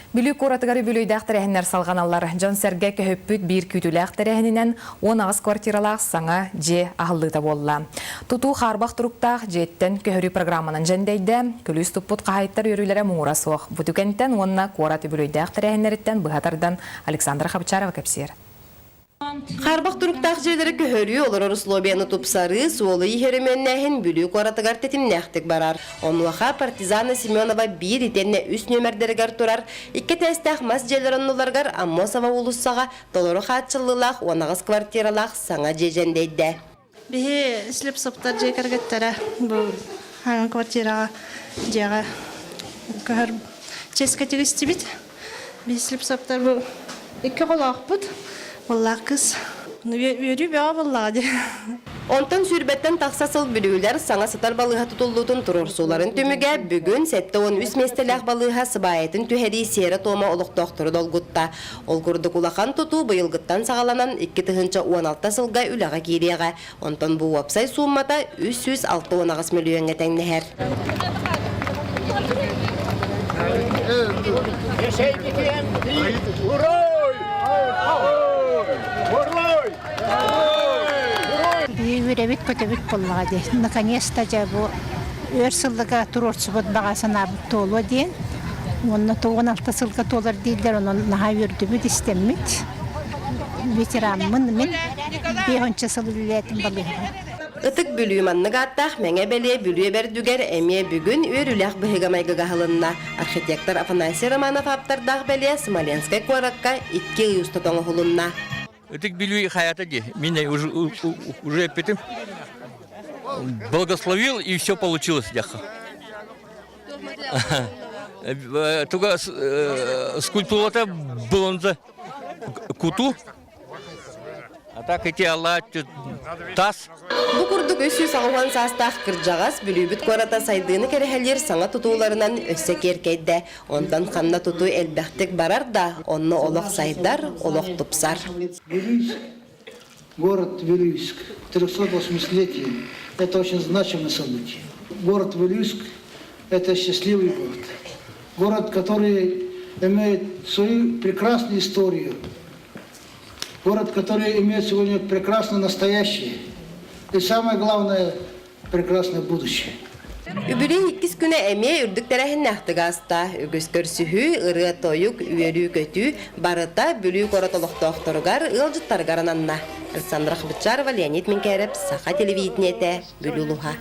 Бүлүү куоратыгар үбүлүөйдээх тэрээһиннэр салҕаналлар. Дьон-сэргэ көһүппүт биир күүтүүлээх тэрээһининэн 18 квартиралаах саҥа дьиэ аһыллыыта буолла. Тутуу хаарбах туруктаах дьиэттэн көһөрүү программанан дьэндэйдэ. Күлүүс туппут хаһаайыттар үөрүүлэрэ муҥура суох. Бу түгэнтэн уонна куорат үбүлүөйдээх тэрээһиннэриттэн быһа тардан Александра Хабчарова кэпсиэр. Хаарбах туруктаах дьиэлэри көһөрүү, олорор условияны тупсарыы, суолу-ииһи өрөмүөннээһин Бүлүү куоратыгар тэтимнээхтик барар. Онуоха Партизана Семенова биир итиэннэ үс нүөмэрдэригэр турар икки этээстээх мас дьиэлэр оннуларыгар Аммосова уулуссаҕа толору хааччыллыылаах 18 квартиралаах саҥа дьиэ дьэндэйдэ. Биһи Слепцовтар дьиэ кэргэттэрэ бу хаҥа квартираҕа дьиэҕэ көһөр чиэскэ тигистибит. Биһи Слепцовтар бу икки оҕолоохпут, уоллаах кыыс. Үөрүү бөҕө буоллаҕа дии. Онтон сүүрбэттэн тахса сыл бүлүүлэр саҥа сытар балыыһа тутуллуутун туруорсууларын түмүгэ бүгүн 73 миэстэлээх балыыһа сыбаайатын түһэрии сиэрэ-туома олохтоохтору долгутта. Ол курдук улахан тутуу быйылгыттан саҕаланан 2016 сылга үлэҕэ киириэҕэ. Онтон бу уопсай сууммата 368 мөлүйүөҥҥэ тэҥнэһэр. Үөрэбит көтөбүт буоллаҕа дии. Наконец-то дьэ бу өр сылларга туруорсубут баҕа санаабыт туолуо диэн. Уонна 96 сылга туолар дииллэр, онон наһаа үөрдүбүт, истэммит. Ветераммын мин биэһонча сыл үлэлээтим балыыһаҕа. Ытык Бүлүү маннык ааттаах Мэҥэ бэлиэ Бүлүү бэрдүгэр эмиэ бүгүн үөрүүлээх быһыыга-майгыга аһылынна. Архитектор Афанасий Романов ааптардаах бэлиэ Смоленскай куоракка икки ый устата оҥоһулунна. Ытык Бүлүү хайата дии. Мин уже, уже эппитим. Благословил и все получилось дяха. Туга скульптурата булунда куту. А так эти Алла тас. Бу курдук 380 саастаах кырдьаҕас Бүлүүбүт куората сайдыыны кэрэһэлиир саҥа тутууларынан өссө киэркэйдэ. Онтон ханна тутуу элбэхтик барар да, онно олох сайдар, олох тупсар. Вилюйск, город Вилюйск, 380-летие – это очень значимое событие. Город Вилюйск – это счастливый город. Город, который имеет свою прекрасную историю. Город, который имеет сегодня прекрасное настоящее. И самое главное, прекрасное будущее. Үбүлүй иккис күнэ эмиэ үрдүк тэрээһиннээхтик ааста. Үгүс көрсүһүү, ырыа-тойук, үөрүү-көтүү барыта Бүлүү куорат олохтоохторугар, ыалдьыттарыгар ананна. Александра Хабычарова, Леонид Минкээрэп, Саха телевидениетэ, Бүлүү улууһа.